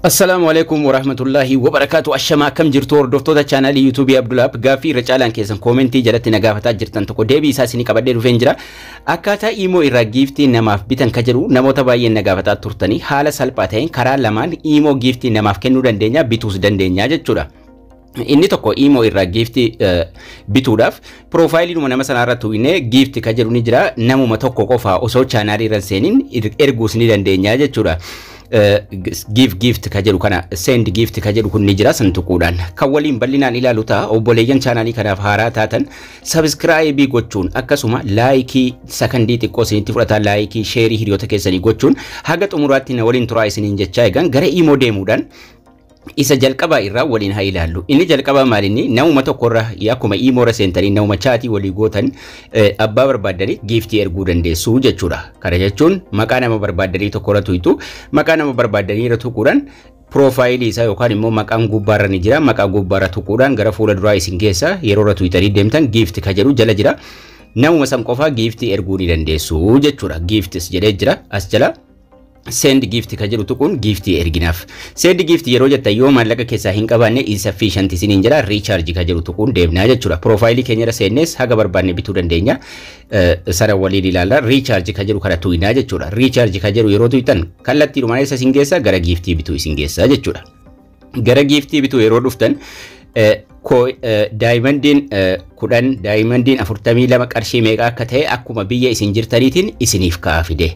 Assalaamu alaikum warahmatullahi wabarakaatu. Ashamaa, akkam jirtu hordoftoota chaanaalii yuutuubii Abdulaab? Gaaffii irra caalaan keessan koomentii jalatti na gaafataa jirtan tokko deebii isaa isinii qabadhee dhufeen jira. Akkaataa iimoo irraa giiftii namaaf bitan ka jedhu namoota baay'een na gaafataa turtanii, haala salphaa ta'een karaa lamaan iimoo giiftii namaaf kennuu dandeenya, bituus dandeenya jechuudha. Inni tokko iimoo irraa giiftii bituudhaaf piroofaayiliidhuma nama sanaa irratti tuqnee gift ka jedhu ni jira. Namuma tokko qofa osoo chaanaalii irra hin seeniin erguus ni dandeenya jechuudha. Give gift ka jedhu kana, send gift ka jedhu kun ni jira, san tuquudhaan kan waliin bal'inaan ilaalu ta'a. Obboleeyyan chaanaalii kanaaf haaraa taatan subscribe gochuun, akkasuma like sakandii xiqqoo isinitti fudhataa, like, share hiriyoota keessanii gochuun haga xumuraatti na waliin turaa isiniin jechaa, eegan gara iimoo deemuudhaan isa jalqabaa irraa waliin haa ilaallu. Inni jalqabaa maalinni? Namuma tokkorra akkuma iimoora seentanii namuma chat walii gootan abbaa barbaaddanii giiftii erguu dandeessu jechuudha. Kana jechuun maqaa nama barbaaddanii tokkorra tuqxu. Maqaa nama barbaaddanii irra tuquudhaan piroofaayilii isaa yookaan immoo maqaan gubbaarra ni jira. Maqaa gubbaarra tuquudhaan gara fuula duraa isin keessa yeroo irra tuqxanii deemtan gift ka jedhu jala jira. Namuma san qofaa giiftii erguu ni dandeessu jechuudha. Gifts jedhee jira as jala. Send gift ka jedhu tuquun giiftii erginaaf. Send gift yeroo jettan yoo maallaqa keessaa hin qabaanne insufficient isiniin jedha, recharge ka jedhu tuquun deemnaa jechuudha. Piroofaayilii keenya irra seennees haga barbaanne bituu dandeenya. Sana waliin ilaalla. Recharge ka jedhu kana tuqnaa jechuudha. Recharge ka jedhu yeroo tuqxan kallattiidhumaan eessa isin geessa? Gara giiftii bituu isin geessa jechuudha. Gara giiftii bituu yeroo dhuftan daayimandiin 10, daayimandiin 42 qarshii meeqa akka ta'e akkuma biyya isin jirtaniitiin isiniif ka'a fide.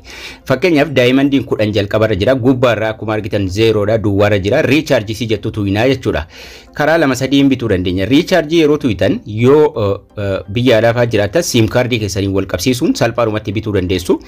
Fakkeenyaaf daayimandiin 10 jalqabarra jira, gubbaarra akkuma argitan zeeroodha, duwwaarra jira. Recharge si jettu tuqnaa jechuudha. Karaa lama sadiin bituu dandeenya. Recharge yeroo tuqtan yoo biyya alaafaa jiraattan SIM kaardii keessaniin wal qabsiisuun salphaadhumatti bituu dandeessu.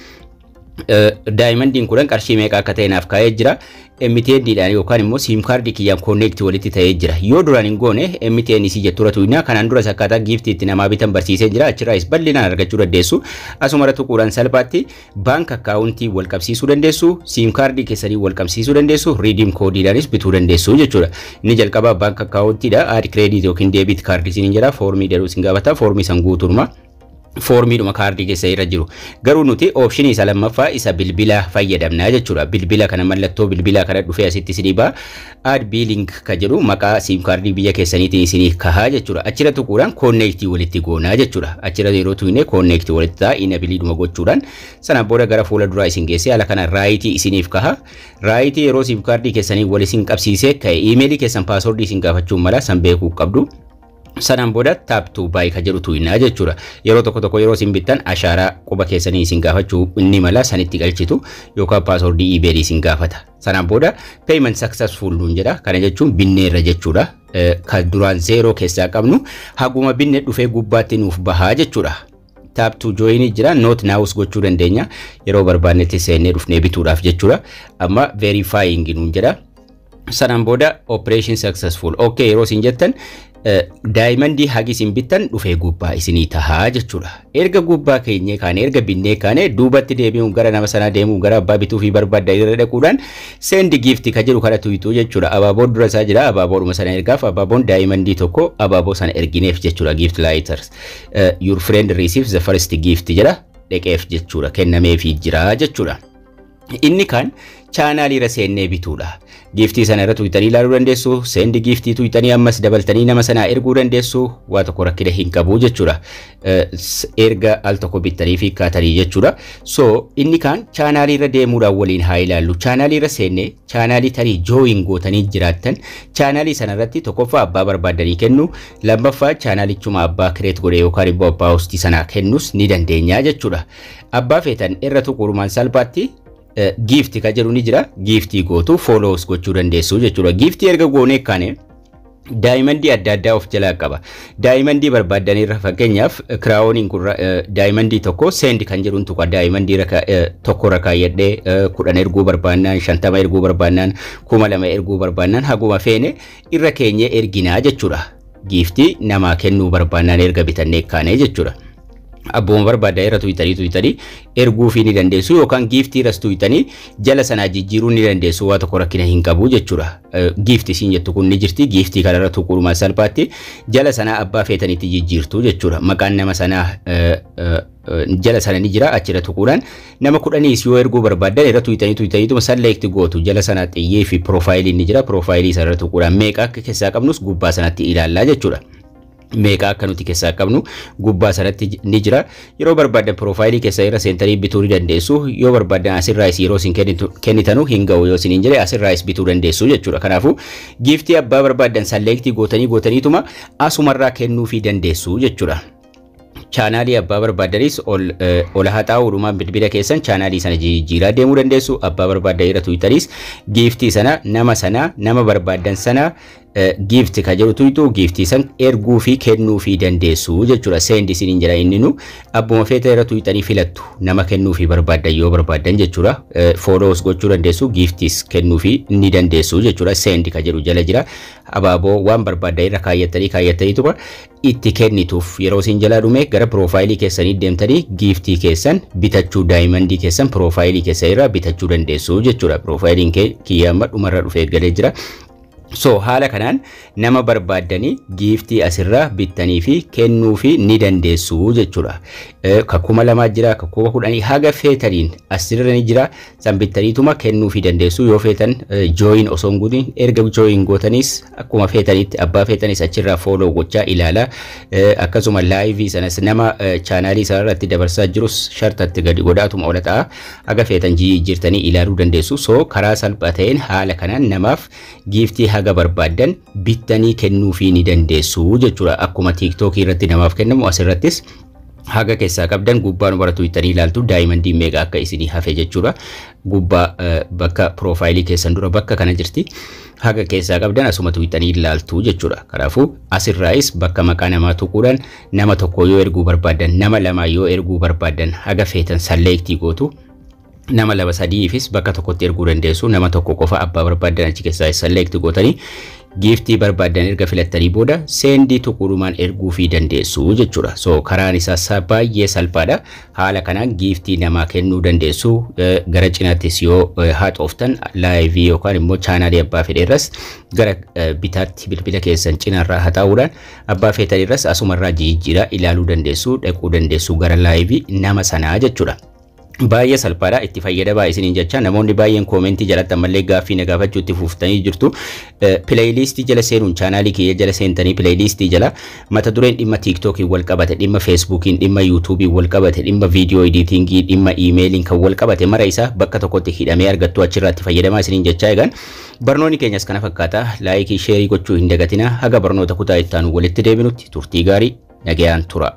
Daayimandiin 10 qarshii meeqa akka ta'e naaf kaa'ee jira. MTN dhaan yookaan immoo SIM kaardii kiyyaan connect walitti ta'ee jira. Yoo duraan hin goone MTN isii jettuura tuqnaa. Kanaan duras akkaataa giiftii itti namaa bitan barsiisee jira. Achirraayis bal'inaan argachuu dandeessu. Asumarra tuquudhaan salphaatti bank account wal qabsiisuu dandeessu. SIM kaardii keessanii wal qabsiisuu dandeessu. Redeem koodiidhaanis bituu dandeessu jechuudha. Inni jalqabaa bank akkaawuntiidha. Add credit yookiin debit card isiniin jira. Foormii jedhu isin gaafata. Foormii san guutuudhuma. Foormiidhuma kaardii keessa irra jiru. Garuu nuti oopshinii isa lammaffaa, isa bilbila fayyadamnaa jechuudha. Bilbila kana, mallattoo bilbilaa kana dhufee asitti isinii ba'a. Add billing ka jedhu maqaa SIM kaardii biyya keessaniitiin isinii kahaa jechuudha. Achirra tuquudhaan connect walitti goonaa jechuudha. Achirra yeroo tuqne connect walitti ta'a, enableiidhuma gochuudhaan. Sana booda gara fuula duraa isin geessee haala kana right isiniif kaha. Right yeroo SIM kaardii keessanii wal isin qabsiisee ka'e iimeelii keessan, paaswordii isin gaafachuun mala, san beekuu qabdu. Sanaan booda tap to buy ka jedhu tuqnaa jechuudha. Yeroo tokko tokko yeroo isin bittan ashaaraa quba keessanii isin gaafachuu inni mala, sanitti galchitu yookaan paaswordii iimeelii isin gaafata. Sanaan booda payment successful nuun jedha. Kana jechuun binneerra jechuudha. Kan duraan zeeroo keessaa qabnu haguma binne dhufee gubbaatti nuuf bahaa jechuudha. Tap to join jira, not nows gochuu dandeenya yeroo barbaannetti seennee dhufnee bituudhaaf jechuudha. Amma verifying nuun jedha. Sanaan booda operation successful. Okay, yeroo isin jettan daayimandii hagi isin bittan dhufee gubbaa isinii tahaa jechuudha. Erga gubbaa keenyee kaane, erga binnee kaane, duubatti deebi'uun gara nama sanaa deemuun gara abbaa bituu fi barbaadda irra dhaquudhaan send gift ka jedhu kana tuqxuu jechuudha. Abaaboon dura isaa jira, abaaboodhuma sana ergaaf. Abaaboon daayimandii 1 abaaboo sana ergineef jechuudha, gift lighters. Your friend receives the first gift jedha, dhaqeef jechuudha, kennameefii jira jechuudha. Inni kaan chaanaalii irra seennee bituudha. Giiftii sana irra tuqxanii ilaaluu dandeessu. Send gift tuqxanii ammas dabaltanii nama sanaa erguu dandeessu. Waa tokko rakkina hin qabu jechuudha. Erga al tokko bittanii fi kaatanii jechuudha. So inni kaan chaanaalii irra deemuudhaan waliin haa ilaallu. Chaanaalii irra seennee chaanaalii tarii join gootanii jiraattan, chaanaalii sana irratti tokkoffaa abbaa barbaaddanii kennu, lammaffaa chaanaalichuma abbaa create godhe yookaan immoo abbaa hostii sanaa kennus ni dandeenya jechuudha. Abbaa feetan irra tuquudhumaan salphaatti gift ka jedhu ni jira. Giiftii gootu, follows gochuu dandeessu jechuudha. Giiftii erga goonee kaane daayimandii adda addaa of jalaa qaba. Daayimandii barbaaddanirra, fakkeenyaaf kiraawoniin kun daayimandii 1, send kan jedhuun tuqa. Daayimandii tokko irra kaayyadhee 10 erguu barbaannaan, 50 erguu barbaannaan, 2000 erguu barbaannaan, haguma feene irra keenyee erginaa jechuudha. Giiftii namaa kennuu barbaannaan erga bitannee kaanee jechuudha. Abbuma barbaaddaa irra tuqxanii erguufii ni dandeessu yookaan gift irras tuqxanii jala sanaa jijjiiruu ni dandeessu, waa tokko rakkina hin qabu jechuudha. Gift isiin jettu kun ni jirti, gift kanarra tuquudhumaan salphaatti jala sanaa abbaa feetanitti jijjiirtu jechuudha. Maqaan nama sanaa jala sana ni jira, achirra tuquudhaan nama 10s yoo erguu barbaaddan irra tuqxaniituma select gootu. Jala sana xiyyee fi profileiin ni jira, profile sanarra tuquudhaan meeqa akka keessaa qabnus gubbaa sanatti ilaallaa jechuudha. Meeqa akka nuti keessaa qabnu gubbaa sanatti ni jira. Yeroo barbaaddan profile keessa irra seentanii bituu ni dandeessu. Yoo barbaaddan asirraayis yeroo isin kennitanu hin ga'u yoo isiniin jedhe asirraayis bituu dandeessu jechuudha. Kanaafuu gift abbaa barbaaddan select gootaniituma asumarraa kennuufii dandeessu jechuudha. Channel abbaa barbaaddanis ol haxaa'uudhumaan bilbila keessan channel sana jijjiiraa deemuu dandeessu. Abbaa barbaaddan irra tuqxanis gift sana nama sana nama barbaaddan sana gift ka jedhu tuqxu, gift san erguu fi kennuu fi dandeessu jechuudha. Send isiniin jedha, inni nu abbuma feeta irra tuqxanii filattu nama kennuu fi barbaaddan yoo barbaaddan jechuudha. Follows gochuu dandeessu, giftis kennuu fi ni dandeessu jechuudha. Send ka jedhu jala jira. Abaaboo waan barbaaddan irra kaayyatanii itti kennituuf yeroo isin jalaa dhume gara profile keessanii deemtanii gift keessan bitachuu, diamond keessan profile keessa irraa bitachuu dandeessu jechuudha. Profileiin kiyya amma dhumarra dhufee galee jira. So haala kanaan nama barbaaddanii gift asirraa bittanii fi kennuu fi ni dandeessu jechuudha. Ka 2000 jira, ka 10,000, haga feetaniin asirra ni jira. San bittaniituma kennuu fi dandeessu. Yoo feetan join osoo hin guutin erga join gootanis akkuma feetanitti abbaa feetanis achirraa follow gochaa ilaala. Akkasuma live sanas nama channel sanarratti dabarsaa jirus shartatti gadi godhaatuma ola ta'a. Haga feetan jijjiirtanii ilaaluu dandeessu. So karaa salphaa ta'een haala kanaan namaaf gift haga barbaaddan bittanii kennuufii ni dandeessu jechuudha. Akkuma TikTok irratti namaaf kennamu asirrattis haga keessaa qabdan gubbaan bara tuqxanii ilaaltu, diamond meeqa akka isinii hafe jechuudha. Gubbaa bakka profile keessan dura bakka kana jirti. Haga keessaa qabdan asuma tuqxanii ilaaltu jechuudha. Kanaafuu asirraayis bakka maqaa namaa tuquudhaan nama tokko yoo erguu barbaaddan, nama lama yoo erguu barbaaddan, haga feetan select gootu. Nama lama sadiifis bakka tokkotti erguu dandeessu. Nama tokko qofa abbaa barbaaddan achi keessaa select gootanii gift barbaaddan erga filattanii booda send tuquudhumaan erguufii dandeessu jechuudha. So karaan isaa baay'ee salphaadha. Haala kanaan gift namaa kennuu dandeessu. Gara cinaattis yoo haxooftan live yookaan immoo channel abbaa fedheerras gara bitaatti bilbila keessan cinaarraa haxaa'uudhaan abbaa feetanirras asumarraa jijjiiraa ilaaluu dandeessu, dhaquu dandeessu gara live nama sanaa jechuudha. Baay'ee salphaadha, itti fayyadamaa isiniin jecha. Namoonni baay'een comment jalatti ammallee gaaffii na gaafachuu itti fuftanii jirtu. Playlist jala seenuun, channel kiyya jala seentanii playlist jala mata dureen dhimma TikTokiin wal qabate, dhimma Facebookiin, dhimma YouTubeiin wal qabate, dhimma video editing, dhimma emailiin kan wal qabate mara isaa bakka tokkotti hidhamee argattu, achirraa itti fayyadamaa isiniin jecha. Egaan barnoonni keenyas kana fakkaata. Like, share gochuu hin dagatina. Haga barnoota kutaa ittaanu walitti deebinutti turtii gaarii, nagayaan tura.